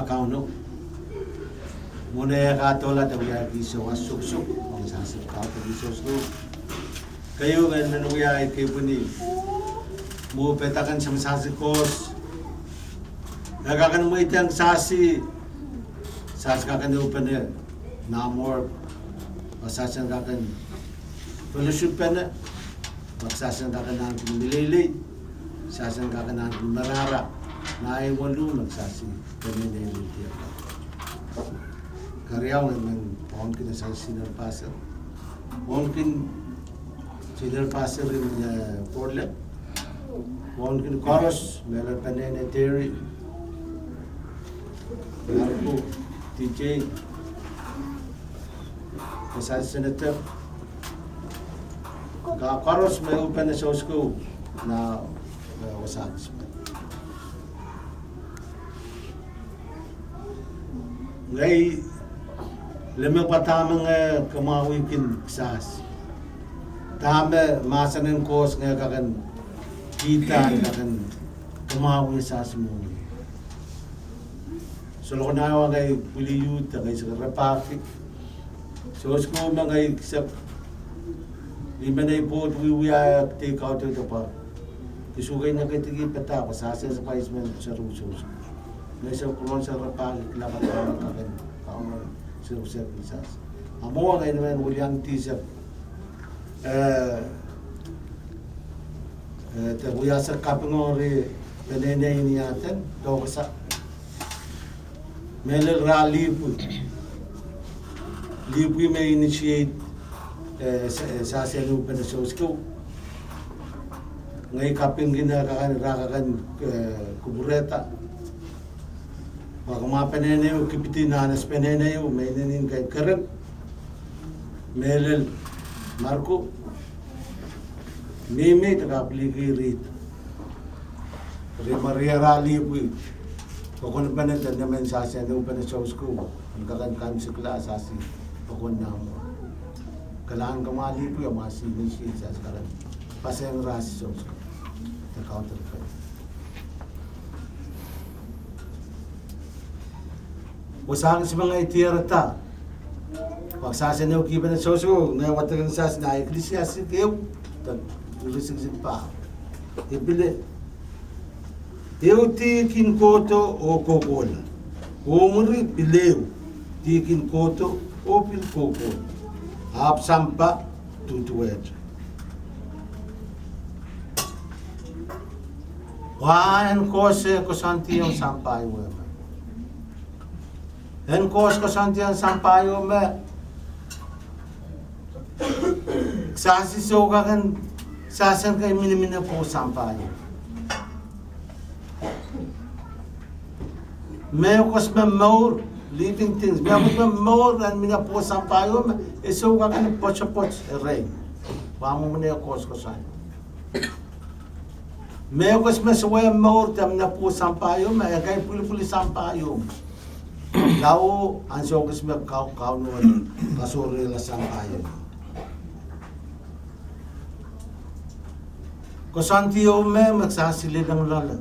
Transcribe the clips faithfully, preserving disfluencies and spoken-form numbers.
Kauno, mwohn eh kadohlahte wiahki sawas sohso, ong sahse kadohki sohso. Keieu, I men wia kepwini mwo padahk en sahse koaros. E kak en mweidehng sahse, sahse kak en ehupene Namwar, oh sahse kak en fellowshipene, oh sahse kak en ahneki meleilei, sahse kak en ahneki marahra, nan ei waluh me sahse peneinei lel diar. Keriau, I men wauneki sahse senior pastor. Wauneki senior pastor en, eh, Portland. Wauneki koaros, mehlel peneinei Terry, Marco, D J, sahse senator, ka koaros me ehupene sohso, na, eh, wasahn sahse. Ngehi lemeleme pwe dahme ngehi kamwahwihkin kisahs. Dahme mahsen en Koht ngehi kak en kihda, kak en kamwahwih sahs mwo. Sohla kan ahi wia ngehi pwili youth, ngehi sehse rapahki. Sohso me ngehi sehse, I men ei pwoud wiewia, eh, kitail kaudehde pwe kisuke ngehi kihdi padahk, sahse se pais men seru sohso. Ngehi sehse kuloan sehse rapahki, kilang padahk, kak en, kak en sehse kisahs. A mwo ngehi men wiliandi sehse, eh, eh, de wia sehse kaping ong eri peneinei ni aden, Dokasa. Mehlel rahn lipwi. Lipwi me initiate, eh, sa-, eh, sahse en ehupene sohso. Ngehi kapingkihda kak en, ira kak en, eh, kupwurehda. Pwe kumwa peneinei o kipidi nan ahnsou peneinei o, me inenen kei kerek. Mehlel Marco. Mihmi de kapiliki rit. Eri me ira rahn lipwi, pokon pene de nemen sahse en ehupene sohso, en kak en kaimwisekla sahse pokon Namwar. Kalahngan kumwa lipwi, amwa sihmw sihmw sahse kak en paseng rahn sohso. De kaudok pene. Wasahn sahse me ngehi diarada, pwe sahse en ehukihpene sohso, ngehi wadek kisahs nan Eklesiastes ehu, de iretikitik pahr. E pil, ehu dihkin kohdo oh kohkohla. Oh mwuri pil ehu dihkin kohdo oh pil kohkohla. Ahpw sampah duduwehte. Wa en koasoia koasoandi ong sampah ieu me. En koasoia koasoandi ong sampah ieu me. Sahse sou kak en, sahse kak en minimini pwoud sampah ieu. Mehkot me mour, living things. Mehkot me mour en mie pwoud sampah ieu me, e sou kak en pwetepwet erein. Wa mwomwen e koasokoasoia. Mehkot me sowe mour de mie pwoud sampah ieu me, e kak pwilipwili sampah ieu. Lao ansou kis me kau, kau nohn, kasohrehla sampah ieu. Koasoandi ieu me, me kisasi lilangala.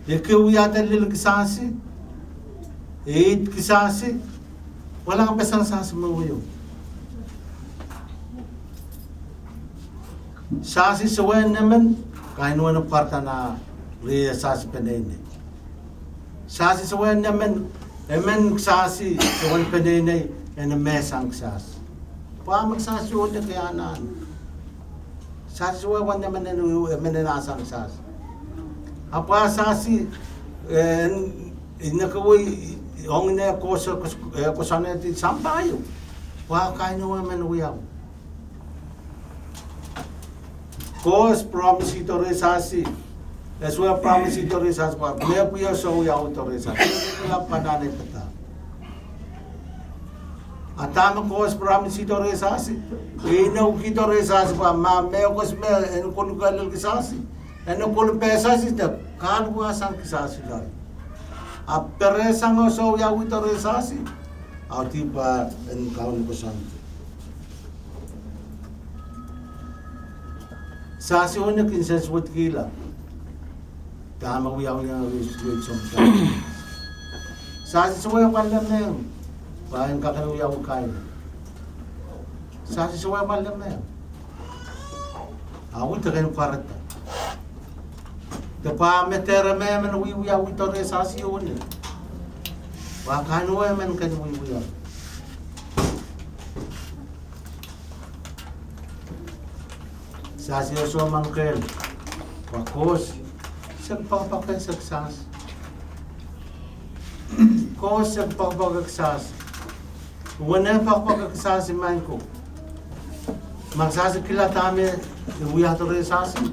Ekei wiahda lel kisasi, e id kisasi, wahla pwe sang sasi me wio. Sasi sowe nemen, kainuen pwarada nan rie sasi peneinei. Sasi sowe nemen, emen sasi sowe peneinei, en me sang sasi. Pwe me sasi sowe de ke anahn. Sasi sowe wen nemen en, emen en sang sasi. Ahpw sasi, eh, en, inekewei, ong ne koasoa, kos-, eh, koasoanehdi sampah ieu. Pwe kainuen men wiawi. Koht promise-i doarehi sasi. E sowe promise-i doarehi sasi pwe me pwia soh wiawi doarehi sasi. Kala panane pata. A dahme Koht promise-i doarehi sasi. E inoukihda doarehi sasi pwe ma mehkot me en koluhla lel kisasi. En koluhla peh sasi de, kaluwa sang kisasi loale. A pere sang soh wiawi doarehi sasi. A dihpa en kaun koasoandi. Sasi wene kin sehse wet kihla. Dahme wiawiong ire sounpar. Sasi sewese pahn lemeng, pwe en kak en wiawi kain. Sasi sewese pahn lemeng. Awi teken pwarada. De pahn me dere mehmen wiawi wiawi doare sasi ohne. Pwe kanowe men ken wiawi wiawi. Sasi e soh mangel. Pwe koaros sehse poakepoake sehse sasi. Koaros sehse poakepoake sasi. Wene poakepoake sasi maing ko. Ma sasi kilada me wiawi doare sasi.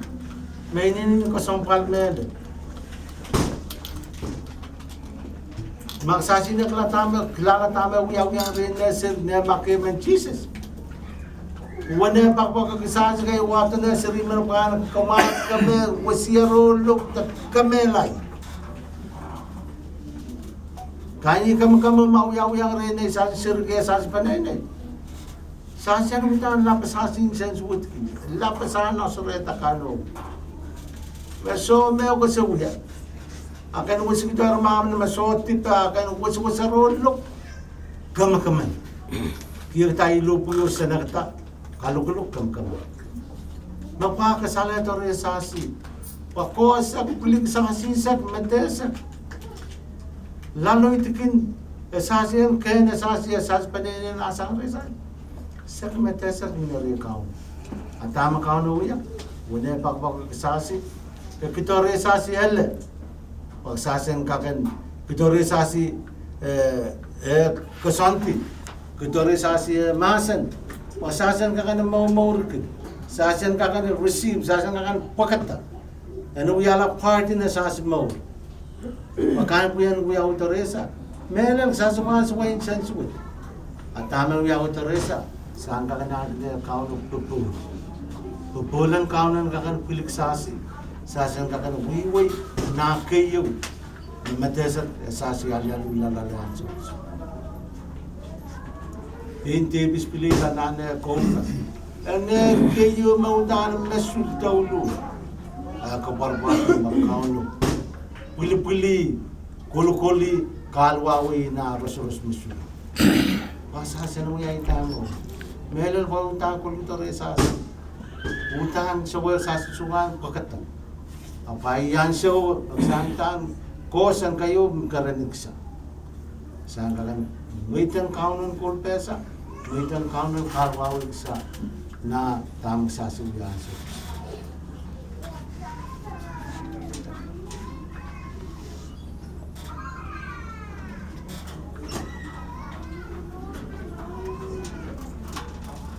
Me inenen kesempwal mele. Ma sasi ne kilada me, kilada me wiawiong ire ne seri ne ma kemen Sises. Wene poakepoake sasi kei wahdo ne seri men pahn kamwahu keme wesiero lok de keme lai. Kain kamkam ma wiawiong ire ne sasi seri ke sasi peneinei. Sasi en uhdahn lapasasi nsensuwedki. Lapasahn oasoakan kan o. Me soh me kosewia. Akan wesikitar mamin me soh dipe akan wesiwesero lok. Kamkaman. Kihda ilo pwio senekda. Kalokolok kamkaman. Me pahn kasale doare sasi. Pwe koaros sehse pwilik sasi sehse medese. Laloidikin e sasi en kehn e sasi e sasi peneinei nah sang ire sasi. Sehse medese ni ire Kauno. A dahme Kauno wia. Wene poakepoake sasi. E kihdo ire sasi ele. Pwe sasi en kak en kihdo ire sasi, eh, eh, koasoandi. Kihdo ire sasi, eh, mahsen. Pwe sasi en kak en momourki. Sasi en kak en receive. Sasi en kak en pwekada. En wiahla part en sasi mour. Pwe kain pwihn wiawi doare sasi. Mehlel sasi wahn sewese nsensuwed. A dahme wiawi doare sasi. Sang kak en ahneki Kauno popohl. Popohlen Kauno en kak en pwilik sasi. Sasi en kak en wiawi nah keieu. Medese sasi alialu lalalan sasi. Pein Depit pil anahne koula. Ene keieu me uhdahn me suldoulu. A koapworopwor me Kauno. Pwilipwili, kolokoli, kahlwahwih nah rosoros me suldo. Pwe sasi en wiawi doare. Mehlel pwe uhdahn kolokol doare sasi. Uhdahn sewese sasi soangen pwekada. A pwe iang sewese, sang dan, koasoan keieu, kerenihkisa. Sang kak en, mweidohng Kauno en kolpehsa, mweidohng Kauno en kahlwahwihkisa, nah dahme sasi wiawi sasi.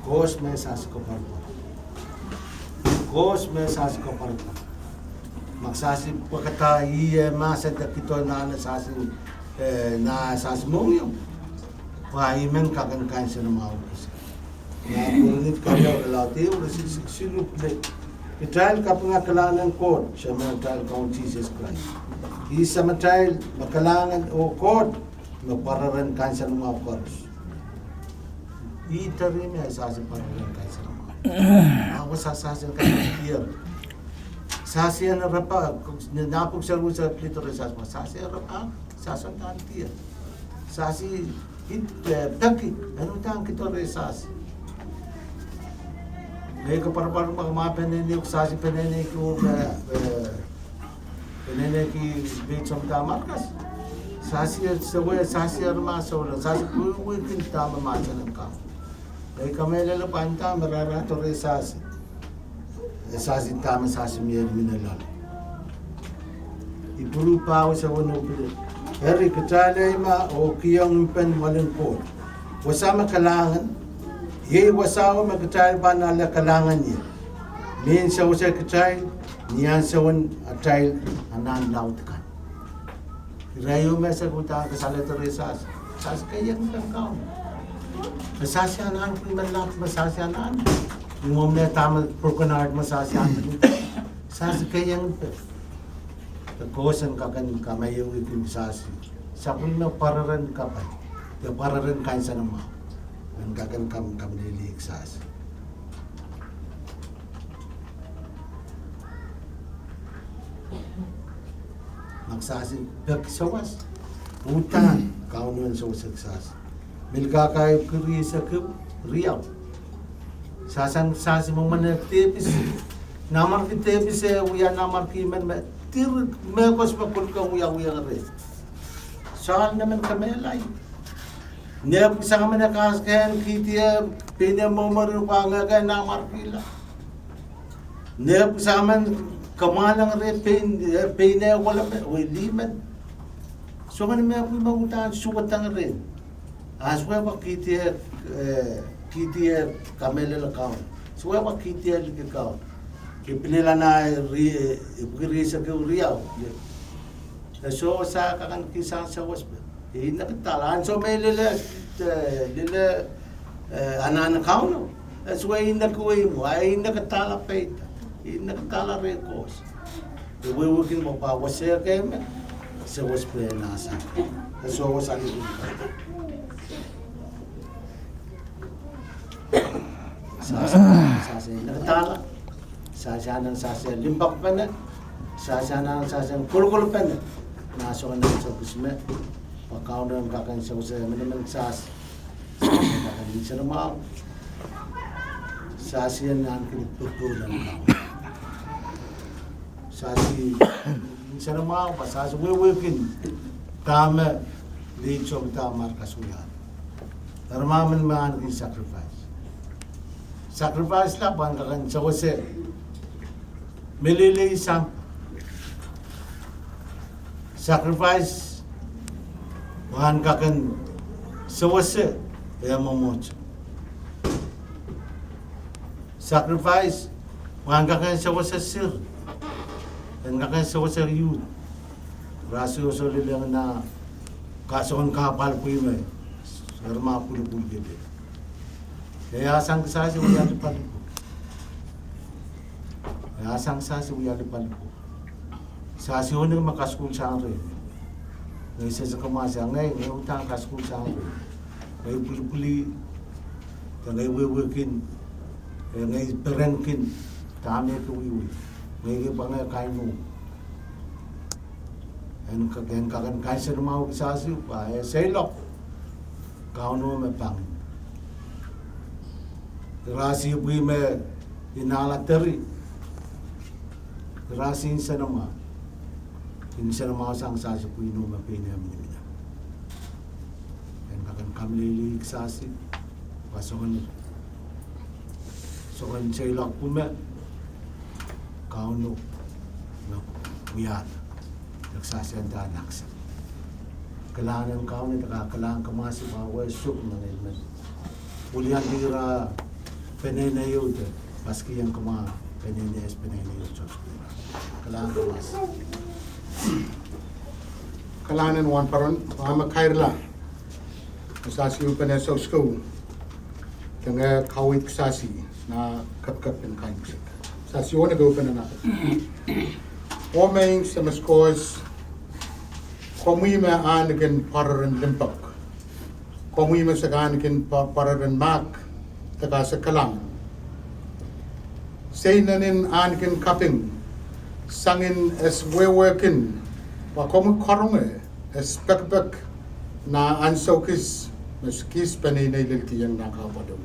Koaros me sasi koapworopwor. Koaros me sasi koapworopwor. Ma sasi pwekada ie mahsen de kihdo nah sasi, eh, nah sasi mohngiong. Pwe I men kak en kansenamwahu kis. Nah Korint keriau, irelaud ehu, iretikitik siluh pil. Kitail kapinga kalahngan en Koht, Sematail Kaun Sises Krais. Ih Sematail me kalahngan oh Koht me pwararen kansenamwahu koaros. Ih teri me sasi pwararen kansenamwahu. Ahpw sasi en kansenamwahu. Sasi en rapahki, nah pwuhk seri wasa pil doare sasi, sasi en rapahki, sasi en kansenamwahu. Sasi ih, eh, peki, en uhdahn kihdo ire sasi. Ngehi koapworopwor ma, ma peneinei, sasi peneinei ko, eh, eh, peneinei ki page somda Markus. Sasi e sewese, sasi e mahsoulang, sasi wiawi kin dahme mahsen en Kauno. Ngehi kamehlele pwe dahme rahn doare sasi. E sasi dahme sasi mie mihmi loale. Ipru pahieu sewenou pil. Eri kitail eimah oh kihong impen mwoalen Koht. Wasa me kalahngan, iei wasao me kitail pahn ale kalahngan ie. Mehn sewese kitail, ni ansou en atail anahn laud kan. Irail me se uhdahn kasale doare sasi. Sasi kehieng pen Kauno. Sasi anahn pwihn me lap me sasi anahn. Ni mwomwen dahme broken heart me sasi anahn. Sasi kehieng pen. De koasoan kak en kamaiaukin sasi. Sapwellime pwararen kapai. De pwararen kansenamwahu. En kak en kam, kamleilihki sasi. Sasi peki sawas. Uhdahn Kauno en sewese kisasi. Melkahka epwiki rieisek riau. Sahsang kisasi mwomwen depis. Nanmwarki depis e wia nanmwarki men me dir mehkot me koluhla wiawi reh. Soahl nemen kamehlele. Nepwsang men e kaskehn kihdi e pein e mwomwen pwe ngehn e nanmwarkihla. Nepwsang men kamwahlong reh pein, eh, pein e wolape, oh lih men. Soangen mehpwukat me uhdahn suwedong reh. A sohte pwe kihdi e, eh, kihdi e kamehlele Kauno. Sohte pwe kihdi e liki Kauno. Ke pil lel nan ri, eh, epwiki rieisek riau. E soh, sa kakan kihsang sawas pwe. E ineki dahla, ansou me lel, eh, lel, eh, anahn Kauno. E soh, e ineki wei mwo, e ineki dahla peida. E ineki dahla reh koaros. E wehwehkin pwe pahn wasa ke me, sawas pwe e nasang. E soh, wasa liki. Sasi, sasi, ineki dahla. Sasi anahn sasi limpoakpene, sasi anahn sasi kolkolpene. Nan soangen sohkis me, pwe Kauno en kak en sewese emenemen sasi. Sasi en kak en nsenamwahu. Sasi en ahneki popohl en Kauno. Sasi nsenamwahu, pwe sasi wehwehkin dahme leid sohte dahme re kasukuhlahte. Eri ma men me ahneki sacrifice. Sacrifice la pwe en kak en sewese meleilei sang. Sacrifice pwe en kak en sewese eh mwomwohdiso. Sacrifice pwe en kak en sewese sir. En kak en sewese youth. Rasi oso lelehng nan kasoan kahpwal pwe me, eri ma pwulopwul kede. E ahsang kisasi wia lipwalipwo. E ahsang kisasi wia lipwalipwo. Sasi onehng me kasukuhl sang reh. Ngehi sehse kamwahsa ngehi, ngehi uhdahn kasukuhl sang reh. Ngehi pwilipwili, de ngehi wehwehkin, eh, ngehi perenkin, dahme ke wiawi. Ngehi ke pwangeh kaimou. En kak, en kak en kansenamwahu kisasi, pwe e seiloak. Kauno me pangin. Rasi pwe me inala teri. Rasi nsenamwahu. Nsenamwahu sang sasi pwe ino me pein e minimina. En kak en kameleilei kisasi. Pwe soangen, soangen seiloak pwe me Kauno me wiahda. Kisasi en dahn aksa. Kilang en Kauno, de kak kilang kamwahsi pwe wehsuk me ngehi men. Wiliandi ira peneinei ieu de, paski en kamwa peneinei, es peneinei ieu sohte. Kilang kamwahsi. Kalahngan en wahnpoaron, pwe me kairla. Sasi ehupene sousko. Tenge kaweid kisasi, nan kapikap en kaimwisekla. Sasi oh neke ehupene nan. Oh Maing Semes Koht, komwi me ahneki pwareren limpoak. Komwi me sehse ahneki pwa-, pwareren mahk, de kak sehse kalahngan. Se inenen ahneki kaping, sangin es wehwehkin, pwe komwi karonge, es pekipek, nan ansou kis, me kis peneinei lel tieng nan kahpwalo.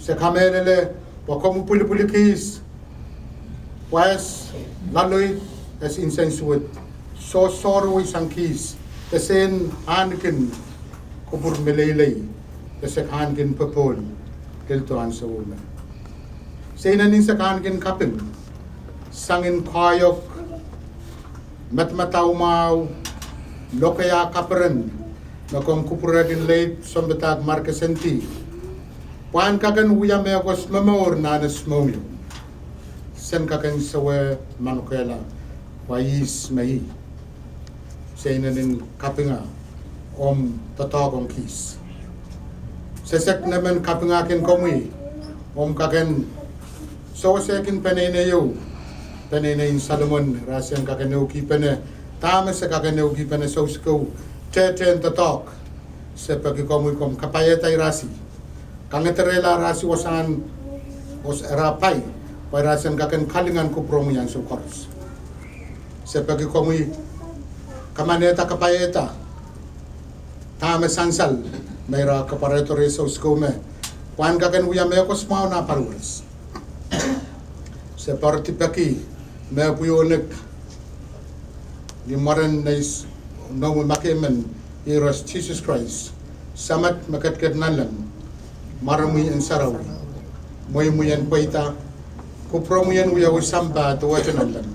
Se kamehlele, pwe komwi pwilipwili kis, pwe es loaloid, es nsensuwed, soh sohrowei sang kis, de se ahneki kupwur meleilei, de se ahneki popohl, lel dohn ansou me. Se inenen se ahneki kaping, sangin koahiek, madamadau mwahu, lokaia kaperen, me komw kupwurehkin leid sounpadahk Markesenti. Pwe en kak en wia mehkot momour nan es mohngiong. Sen kak en sewe manokehla, pwe ihs me ih. Se inenen kapinga, omw doadoahk ong kis. Se sehse nemen kapingahkin komwi, omw kak en sewesehkin peneinei ieu, peneinei en Solomon, rasi en kak en ehukipene, dahme se kak en ehukipene sousko, tehtehn doadoahk, se peki komwi komw kapaiada irasi. Kangederehla rasi wasahn, oh ira pai, pwe rasi en kak en kalingan kupwuromwi ansou koaros. Se peki komwi kamanehda, kapaiada dahme sansal me ira kapwarehdo rehn Sises Krais me pahn kak en wia mehkot mwahu nan paliwares. Se pwaridi peki me pwionik ni mwaren nei, Noumw Makemen, Irail Sises Krais, Samat me ketiket nanleng, mwaromwi en sarawi, mweimwi en pweida, kupwuromwi en wiawi sampah duwehte nanleng,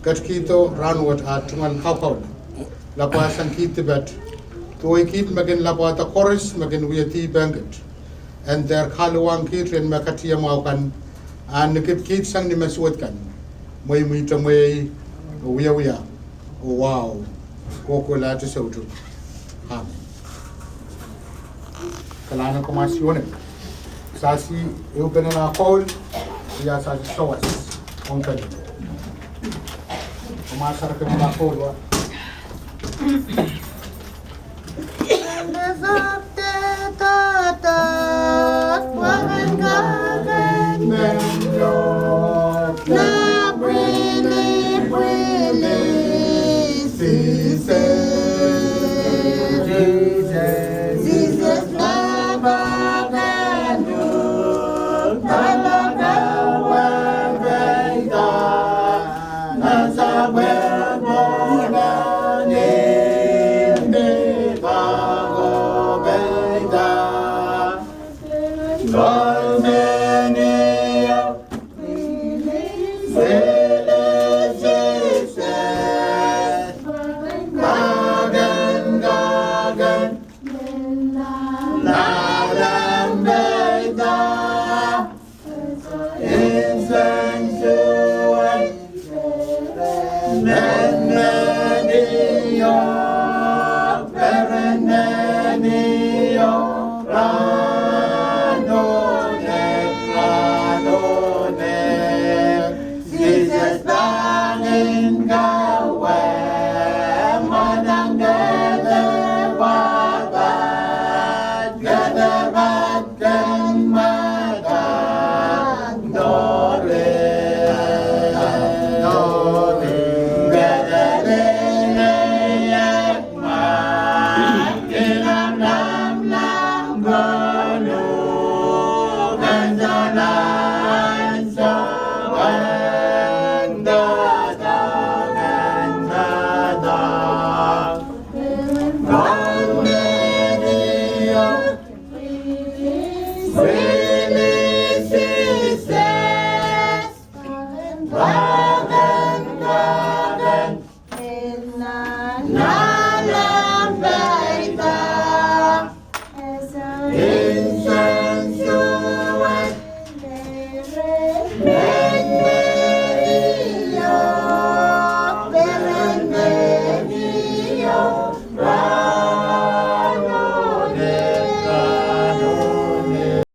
ketikihdo rahnwet ah tungoal kaukaula, lapwasang kiht dipet, duwei kiht me kin lapwada koaros me kin wie dihpehn kiht, en dehr kahluwahng kiht ren me katiamwahu kan, ah ni kiht sang ni me suwed kan, mweimwihte mwehi, oh wiewia, oh wahu, kohkohlahte soutuk. Amen. Kalahngan en Komour Siohn, sasi ehu pene nah koul, ia sasi sawas ong pene. Komour sarawi pene nah koul wa.